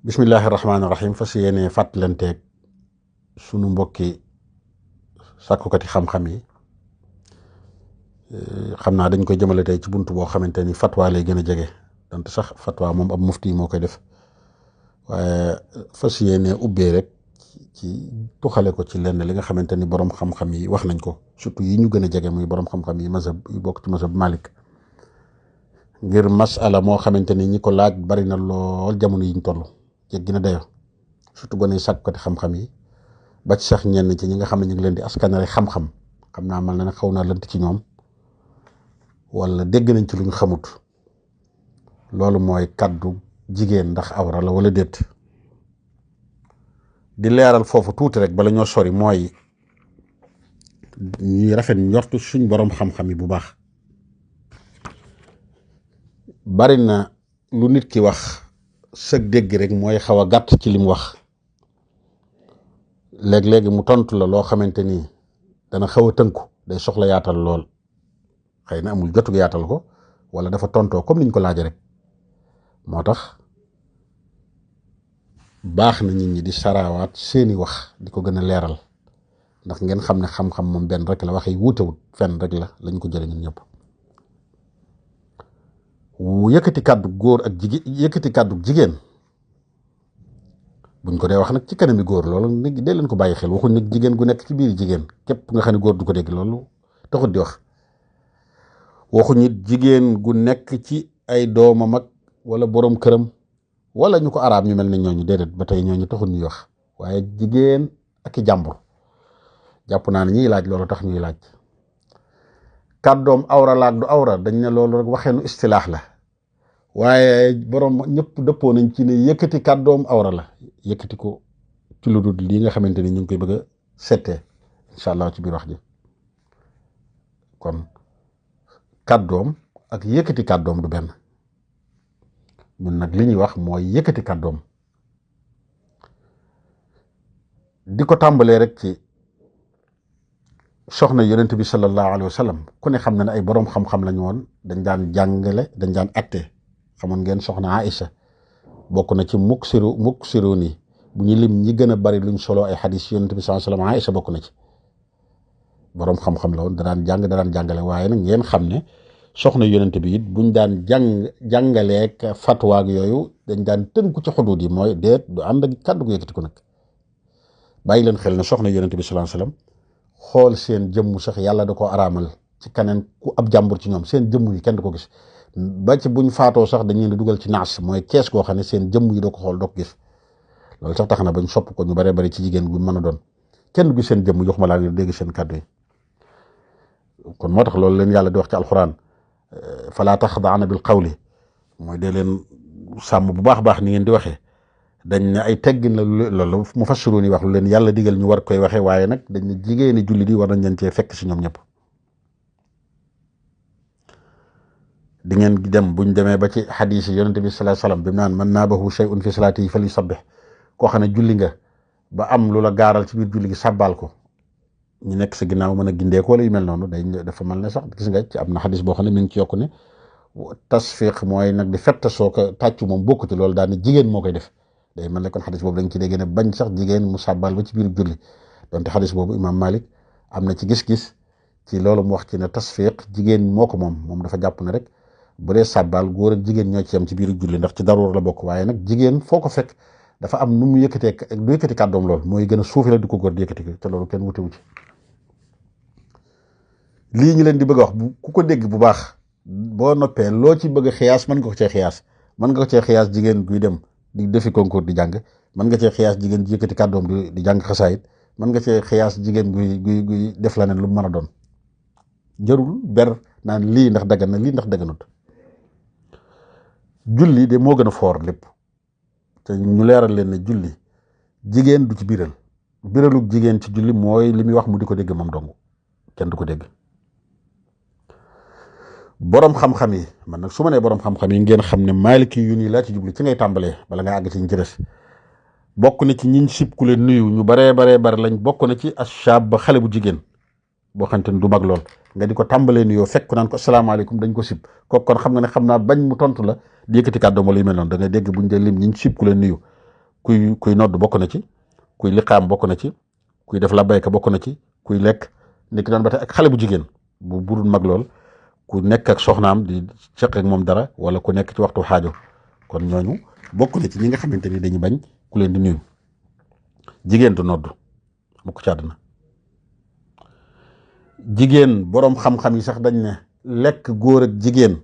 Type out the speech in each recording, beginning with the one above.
bismillahi rahmaani rahim fas yéene fàttalanteeg sunu mbokki sàkkukati xam-xam yi xam naa dañ koy jëmale tey ci bunt boo xamante ni fatwa lay gën a jege donte sax fatwa moom ab mufti moo koy def waaye fas yéene ubbee rek ci tuxale ko ci lenn li nga xamante ni borom xam-xam yi wax nañ ko surtout yi ñu gën a jege muy borom xam-xam yi mazhab yi bokk ci mazhab Malik ngir masala moo xamante ni ñi ko laaj bari na lool jamono yi ñu toll. jéggi na dayo surtout gone sàkkati xam-xam yi ba ci sax ñenn ci ñi nga xam ne ñu ngi leen di askanale xam-xam xam naa mal na nag xaw naa lënt ci ñoom wala dégg nañ ci lu ñu xamut loolu mooy kàddu jigéen ndax awra la wala déet di leeral foofu tuuti rek bala ñoo sori mooy ñuy rafet njortu suñ borom xam-xam yi bu baax bari na lu nit ki wax sëg dégg rek mooy xaw a gàtt ci li mu wax léeg-léegi mu tontu la loo xamante ni dana xaw a tënku day soxla yaatal lool xëy na amul jotug yaatal ko wala dafa tontoo comme niñ ko laaje rek moo tax baax na nit ñi di saraawaat seeni wax di ko gën a leeral ndax ngeen xam ne xam-xam moom benn rek la wax yi wuutewut fenn rek la lañ ko jëlee ñun ñëpp yëkkati kàddu góor ak jigéen yëkkati kàddu jigéen buñ ko dee wax nag ci kanami góor loolu nit dee leen ko bàyyi xel waxuñ nag jigéen gu nekk ci biir jigéen képp nga xam ne góor du ko dégg loolu taxut di wax waxuñ it jigéen gu nekk ci ay doomam ak wala borom këram wala ñu ko araab ñu mel ne ñooñu déedéet ba tey ñooñu taxut ñuy wax waaye jigéen ak i jàmbur jàpp naa ne ñiy laaj loolu tax ñuy laaj kàddoom awra laag du awra dañ ne loolu rek waxeenu istilaax la waaye borom ñëpp dëppoo nañ ci ne yëkkati kàddoom awra la yëkkati ko ci lu dul lii nga xamante ni ñu ngi koy bëgg a settee incha allah ci biir wax ji kon kàddoom ak yëkkati kàddoom du benn ñun nag li ñuy wax mooy yëkkati kàddoom di ko tàmbalee rek ci soxna yonent bi sallallahu alayhi wa sallam ku ne xam na ne ay borom xam-xam lañu woon dañ daan jàngale dañ daan atte xamoon ngeen soxna Aïcha bokk na ci muksiru nii bu ñu lim ñi gën a bari luñ solo ay xadis yonent bi sallallahu alayhi wa sallam Aïcha bokk na ci borom xam-xam la woon da daan jàngale waaye nag ngeen xam ne soxna yonent bi it buñ daan jàngaleek fatwaag yooyu dañ daan tënku ci xuduud yi mooy déet du ànd ak kàddu gu yëkkati ko nag bàyyi leen xel ne soxna yonent bi sallallahu alayhi wa sallam xool seen jëmm sax yàlla da ko araamal ci kaneen ku ab jàmbur ci ñoom seen jëmm yi kenn du ko gis ba ci buñ faatoo sax dañu leen di dugal ci naas mooy kees goo xam ne seen jëmm yi doo ko xool doo ko gis loolu sax tax na bañ sopp ko ñu bare bari ci jigéen gu mën a doon kenn du gis seen jëmm jox ma laa ngir dégg seen kàddu yi kon moo tax loolu leen yàlla di wax ci alxuraan falaa taxdaana bil qawli mooy dee leen sàmm bu baax baax ni ngeen di waxee dañ ne ay teggin la loolu mu fassiru ni wax lu leen yàlla digal ñu war koy waxee waaye nag dañ ne jigéeni julli di war nañ leen cee fekk si ñoom ñëpp di ngeen dem buñ demee ba ci xadiis yi yonente bi sallallahu alayhi wasallam bi mu naan man naabahu shay'un fi salaatihi falyusabbih koo xam ne julli nga ba am lu la gaaral ci biir julli gi sàbbaal ko ñu nekk sa ginnaaw mën a gindee ko wala yu mel noonu dafa mel ne sax gis nga ci am na xadiis boo xam ne mi ngi ci yokku ne tasfiq mooy nag di fetta soo ko tàccu moom bokku ci loolu daal ne jigéen moo koy def day mel ne kon xadis boobu dañ ci dégg ne bañ sax jigéen mu sàbbaal ba ci biir julli donte xadis boobu imaam Malik am na ci gis-gis ci loolu mu wax ci ne tasfiq jigéen moo ko moom dafa jàpp ne rek bu dee sàbbaal góor ak jigéen ñoo ci yam ci biir julli ndax ci daruur la bokk waaye nag jigéen foo ko fekk dafa am nu mu yëkkatee du yëkkati kàddoom lool mooy gën a suufi la di ko góor di yëkkati te loolu kenn wutewu ci lii ñu leen di bëgg a wax ku ko dégg bu baax boo noppee loo ci bëgg a xiyaas mën nga ko cee xiyaas mën nga ko cee xiyaas jigéen guy dem di defi concours di jàng mën nga cee xiyaas jigéen ji yëkkati kàddoom di jàng xasaayit mën nga cee xiyaas jigéen guy def la ne lu mu mën a doon jarul ber naan lii ndax daggan na lii ndax dagganut julli de moo gën a foor lépp te ñu leeral leen ne julli jigéen du ci biralug jigéen ci julli mooy li muy wax mu di ko dégg moom dong kenn du ko dégg borom xam-xam yi man nag su ma nee borom xam-xam yi ngeen xam ne maaliki yu nii laa ci jubli ci ngay tàmbalee bala nga àgg ci ñu ci des bokk na ci ñiñ sib ku leen nuyu ñu baree lañ bokk na ci ashab ba xale bu jigéen boo xamante ni du mag lool nga di ko tàmbalee nuyoo fekk naan ko asalaamaaleykum dañ ko sib kooku kon xam nga ne xam naa bañ mu tontu la di yëkkati kàddoom wala yu mel noonu da ngay dégg buñ dee lim ñiñ sib ku leen nuyu kuy nodd bokk na ci, kuy liqaam bokk na ci, kuy def labbayka bokk na ci, kuy lekk ni ki doon ba tey ak xale bu jigéen bu budul mag lool, ku nekk ak soxnaam di seq ak moom dara, wala ku nekk ci waxtu xaajo. kon ñooñu bokk na ci ñi nga xamante ni dañu bañ ku leen di nuyu. jigéen du nodd mu ko ci àdduna. jigéen boroom xam-xam yi sax dañ ne lekk góor ak jigéen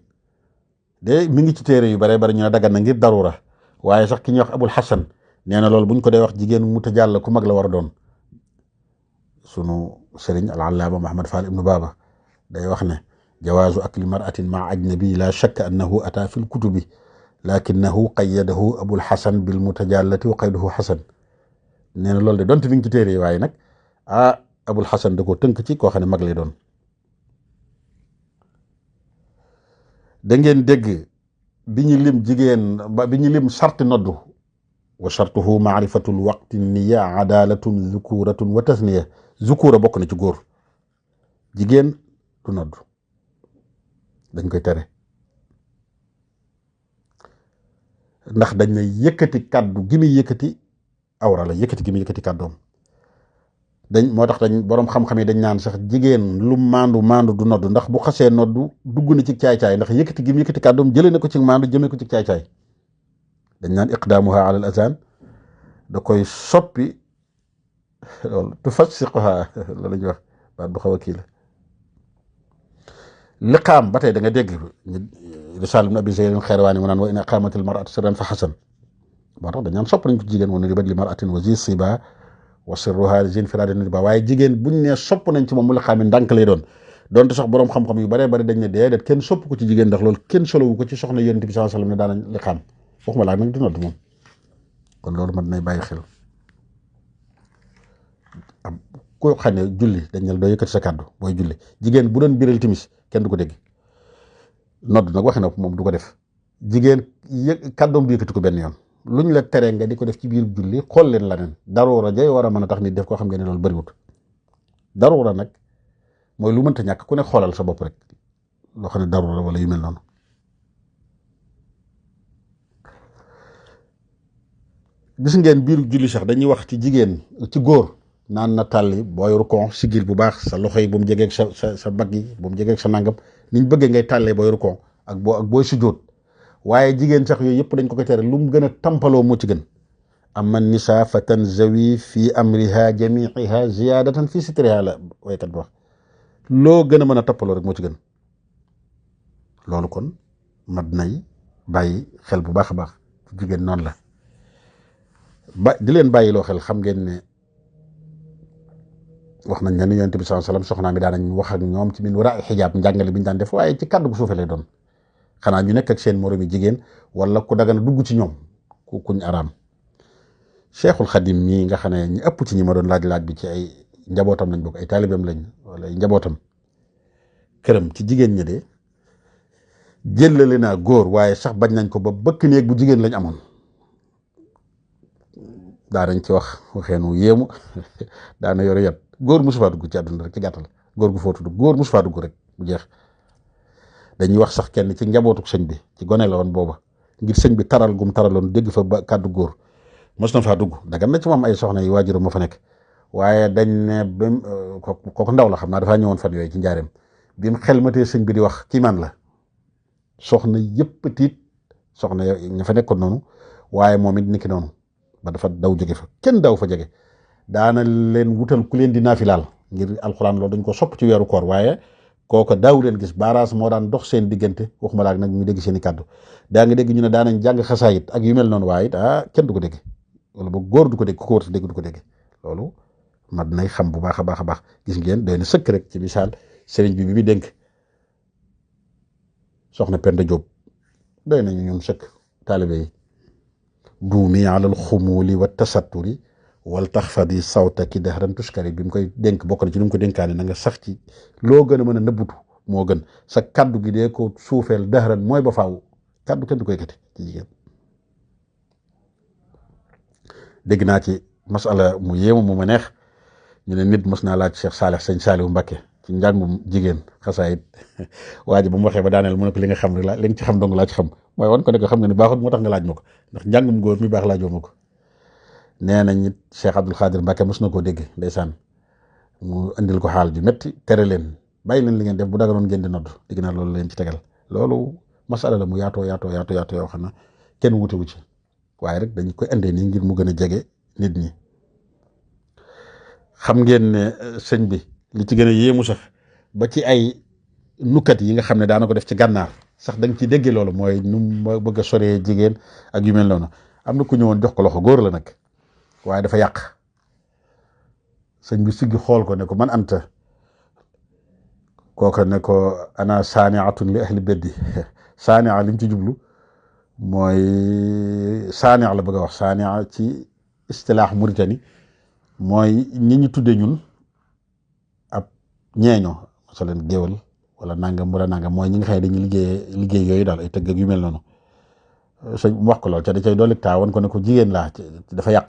de mi ngi ci téere yu bare bari ñu ne dagan na ngir darura, waaye sax ki ñuy wax Abul Hasan nee na loolu buñ ko dee wax jigéen mu tajàll ku mag la war a doon. sunu sëriñ al-allaama Muhammad Fall ibnu Baaba day wax ne jawaazu akli maratin maa ajnabi la shakka annahu ata fi lkutubi lakinahu qayyadahu Abul Hasan bil mutajallati wa qayduhu Hasan. nee na loolu de donte mi ngi ci téere yi waaye nag Abul Hasan da ko tënk ci koo xam ne mag lay doon. da ngeen dégg bi ñu lim jigéen bi ñu lim sarti noddu wa shartuhu maarifatul waqti niya adalatun zukuratun wa tasniya. zukura bokk na ci góor, jigéen du noddu dañ koy tere ndax dañ ne yëkkati kàddu gi muy yëkkati awra la, yëkkati gi muy yëkkati kàddoom. moo tax boroom xam-xam yi dañ naan sax jigéen lu maandu du noddu ndax bu xasee noddu dugg na ci caay-caay, ndax yëkkati gi mu yëkkati kàddoom jëlee na ko ci maandu jëmee ko ci caay-caay. dañ naan iqdaamuha ala al azan da koy soppi loolu tufassiquha la la ñuy wax baat bu xaw a kii la. liqaam ba tey da nga dégg risaal ibn abi zayd xeerwaani mu naan wa in aqamatil mar'atu sirran fa xasan. moo tax dañ naan sopp nañ ko jigéen mu ne ribat li mar'atin wa zi siba wa sirruha zin firaatin riba, waaye jigéen buñ ne sopp nañ ci moom mu liqaam yi ndànk lay doon. donte sax boroom xam-xam yu baree bari dañ ne déedéet kenn sopp ko ci jigéen ndax loolu kenn solowu ko ci soxna yonent bi sallallahu alayhi wasallam ne daanañ liqaam, waxuma laa nag di nodd moom. kon loolu mat nay bàyyi xel. ko xam ne julli dañ ne doo yëkkati sa kàddu booy julli. jigéen bu doon biral timis kenn du ko dégg. nodd nag waxi na moom du ko def. jigéen kàddoom du yëkkati ko benn yoon. luñ la tere nga di ko def ci biir julli xool leen la neen daruura jay war a mën a tax nit def koo xam nga ne loolu bëriwut. daruura nag mooy lu mënta ñàkk ku ne xoolal sa bopp rek loo xam ne daruura wala yu mel noonu. gis ngeen biir julli sax dañuy wax ci jigéen ci góor naan na tàlli booy rukon sigil bu baax sa loxo yi bu mu jegeeg sa bagg yi bu mu jegeeg sa nangam niñ bëggee ngay tàllee booy rukon ak booy sujjóot. waaye jigéen sax yooyu yëpp dañ ko koy tere lu mu gën a tampaloo moo ci gën. amma nisa fa tanzawi fi amriha jamiiha ziyadatan fi sitriha la waykat bi wax. loo gën a mën a tappaloo rek moo ci gën. loolu kon mat nay bàyyi xel bu baax a baax jigéen noonu la. di leen bàyyi loo xel xam ngeen ne wax nañ ne yonent bi sallallahu alayhi wasallam soxnaa mi daanañ wax ak ñoom ci min wara xijaab njàngale bi ñu daan def waaye ci kàddu gu suufe lay doon. xanaa ñu nekk ak seen moromi jigéen wala ku dagana dugg ci ñoom kuñ araam. Cheikhul Xadim mii nga xam ne ñi ëpp ci ñi ma doon laaj bi ci ay njabootam lañ bokk ay taalibeem lañ wala ay njabootam. këram ci jigéen ñi de jëlale naa góor waaye sax bañ nañ ko ba bëkk néeg bu jigéen lañ amoon. daanañ ci wax waxeenu yéemu daana yore yat góor musu faa dugg ci àdduna rek ci gàttal góor gu footu dugg góor musu faa dugg rek bu jeex. dañuy wax sax kenn ci njabootuk sëñ bi ci gone la woon booba ngir sëñ bi taral gum taraloon dégg fa ba kàddu góor mos na faa dugg dagan na ci moom ay soxna yi waajuram ma fa nekk. waaye dañ ne ba kooku ndaw la xam naa dafaa ñëwoon fan yooyu ci njaareem bi mu xel matee sëñ bi di wax kii man la soxna yëpp tiit soxna ña fa nekkoon noonu waaye moom it niki noonu ba dafa daw jóge fa kenn daw fa jege. daana leen wutal ku leen di naafilaal ngir alxuraan loolu dañ ko sopp ci weeru koor waaye kooka daaw leen gis baaraas moo daan dox seen diggante waxuma laak nag ñu dégg seen i kàddu. daa nga dégg ñu ne daanañ jàng xasaayit ak yu mel noonu waaye it kenn du ko dégg wala ba góor du ko dégg ku ko war a dégg du ko dégg. loolu mat nay xam bu baax a baax a baax gis ngeen doy na sëkk rek ci misaal sëriñ bi bi dénk soxna Penda Diop doy nañu ñun sëkk taalibe yi. duumi alal xumuuli wa tasatturi wal taxfadi sawtaki dahran tuskari bi mu koy dénk bokk na ci li mu ko dénkaane na nga sax ci loo gën a mën a nëbbutu moo gën sa kaddu gi dee ko suufeel dahran mooy ba faaw kaddu kenn du koy kati ci jigéen. dégg naa ci masala mu yéemu mu ma neex ñu ne nit mos naa laaj Cheikh Saalih sëñ Saalihu Mbakke ci njàngum jigéen xasaayit waa ji ba mu waxee ba daaneel mu ne ko li nga xam rek li nga ci xam dong laa ci xam mooy wan ko ne ko xam nga ni baaxut moo tax nga laaj ma ko ndax njàngum góor mi baax laajoo ma ko nee nañ it Cheikh Abdul Xaadir Mbàkke mos na koo dégg ndeysaan mu indil ko xaal ju métti tere leen bàyyi leen li ngeen def bu daganoon ngeen di nodd digg naa loolu leen ci tegal loolu masala la mu yaatoo yoo xam ne kenn wutewu ci waaye rek dañ koy indee nii ngir mu gën a jege nit ñi. xam ngeen ne sëñ bi li ci gën a yéemu sax ba ci ay nukkat yi nga xam ne daana ko def ci gànnaar sax da nga ci dégg loolu mooy nu mu bëgg a soree jigéen ak yu mel noonu. am na ku ñëwoon jox ko loxo góor la nag waaye dafa yàq sëñ bi siggi xool ko ne ko man anta kooka ne ko ana saaniatun li ahli beddi saania li mu ci jublu mooy saania la bëgg a wax saania ci istilaax Mauritanie mooy ñi ñu tudde ñun ab ñeeño masalan géwal wala nangam wala nangam mooy ñi nga xam ne dañuy liggéey yooyu daal ay tëgg ak yu mel noonu sëñ mu wax ko lool ca da cay dolli taawoon ko ne ko jigéen laa dafa yàq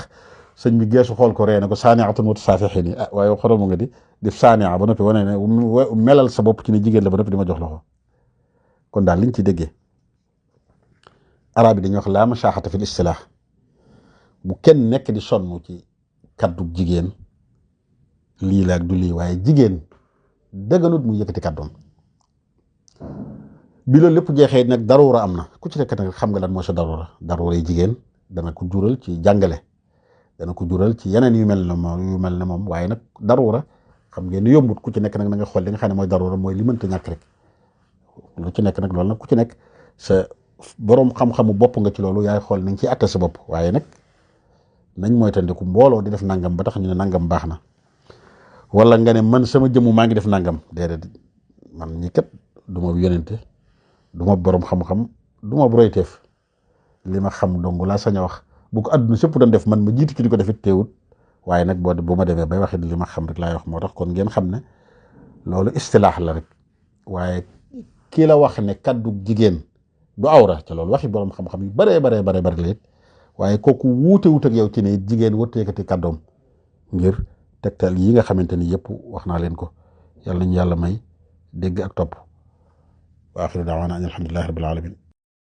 sëñ bi geesu xool ko ree ne ko saaniatun mutasaafixiin waaye xoromu nga di saania ba noppi wane ne melal sa bopp ci ne jigéen la ba noppi di ma jox loxo kon daal liñ ci déggee arab yi dañuy wax laa mashaaxata fi istilaax bu kenn nekk di sonn ci kaddu jigéen lii la ak du lii waaye jigéen dëgganut mu yëkkati kaddoom bi loolu lépp jeexee nag daruura am na ku ci nekk nag xam nga lan mooy sa daruura yi jigéen dana ko jural ci jàngale dana ko jural ci yeneen yu mel ne moom waaye nag daruura xam ngeen ni yombut ku ci nekk nag na nga xool li nga xam ne mooy daruura mooy li mënta ñàkk rek lu ci nekk nag loolu nag ku ci nekk sa boroom xam-xamu bopp nga ci loolu yaay xool nañ ci atte sa bopp waaye nag nañ moytandiku mbooloo di def nangam ba tax ñu ne nangam baax na wala nga ne man sama jëmmu maa ngi def nangam déedéet man ñi kat du ma yonente du ma borom xam-xam du ma royteef li ma xam dong laa sañ a wax bu ko àdduna sëpp doon def man ma jiitu ci di ko defit teewut waaye nag bu ma demee bay waxit li ma xam rek laay wax moo tax kon ngeen xam ne loolu istilaax la rek waaye kii la wax ne kaddu jigéen du awra ca loolu waxi borom xam-xam yu baree la it waaye kooku wuute wut ak yow ci ne jigéen wëtteekati kàddoom ngir tegtal yi nga xamante ni yëpp wax naa leen ko yàlla nañu yàlla may dégg ak topp wa axiru daawaana an alhamdulillahi rabbil alamin